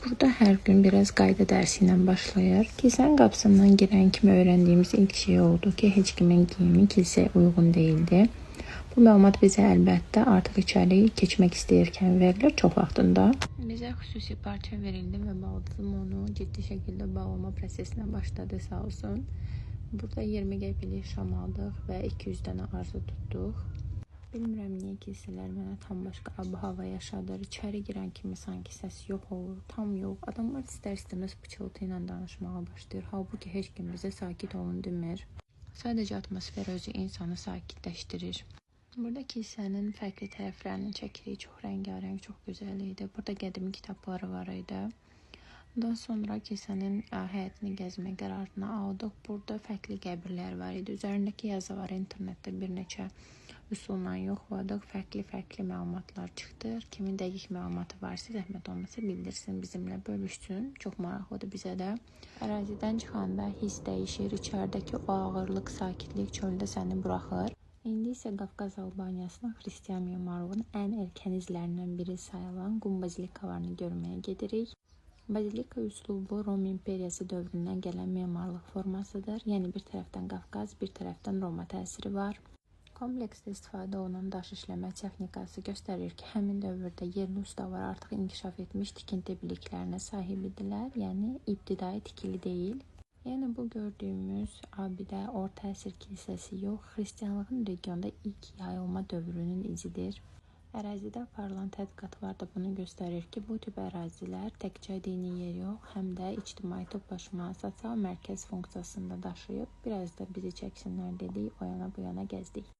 Burada hər gün biraz qayda dərsi ilə başlayır. Kilsənin qapısından girən kimi öyrəndiyimiz ilk şey oldu ki, heç kimin geyimi kilsəyə uyğun deyildi. Bu məlumat bizə əlbəttə artıq içəri keçmək istəyirkən verilir çox vaxtında. Bizə xüsusi parça verildi və baldızım onu ciddi şəkildə bağlama prosesinə başladı, sağ olsun. Burada 20 qəpiklik şam aldıq və 200 dənə arzu tutduq. Bilmirəm niyə kilsələr mənə tam başqa ab-hava yaşadır. İçəri girən kimi sanki səs yox olur, tam yox. Adamlar istər-istəməz pıçıltı ilə danışmağa başlayır. Halbuki heç kim bizə sakit olun demir. Sadəcə atmosfer özü insanı sakitləşdirir. Burada kilsənin fərqli tərəflərinin çəkiliyi çox rəngarəng, çox gözəl idi. Burada qədimi kitabları var idi. Ondan sonra kilsənin həyətini gəzmək qərarını aldıq. Burada fərqli qəbirlər var idi. Üzərindəki yazıları internetdə bir neçə üsulla yoxladıq. Fərqli-fərqli məlumatlar çıxdı. Kimin dəqiq məlumatı varsa, zəhmət olmasa bildirsin, bizimlə bölüşsün. Çox maraqlıdır bizə də. Ərazidən çıxanda hiss dəyişir. İçəridəki o ağırlıq, sakitlik çöldə səni buraxır. İndi isə Qafqaz Albaniyasının xristian memarlığının ən erkən izlərindən biri sayılan Qum bazilikalarını görməyə gedirik. Bazilika üslubu Roma İmperiyası dövründən gələn memarlıq formasıdır. Yəni bir tərəfdən Qafqaz, bir tərəfdən Roma təsiri var. Kompleksdə istifadə olunan daş işləmə texnikası göstərir ki, həmin dövrdə yerli ustalar artıq inkişaf etmiş tikinti biliklərinə sahib idilər. Yəni ibtidai tikili deyil. Yəni bu gördüyümüz abidə orta əsr kilsəsi yox, xristianlığın regionda ilk yayılma dövrünün izidir. Ərazidə aparılan tədqiqatlar da bunu göstərir ki, bu tip ərazilər təkcə dini yer yox, həm də ictimai toplaşma, sosial mərkəz funksiyasını da daşıyıb. Biraz da bizi çəksinlər dedik, o yana bu yana gəzdik.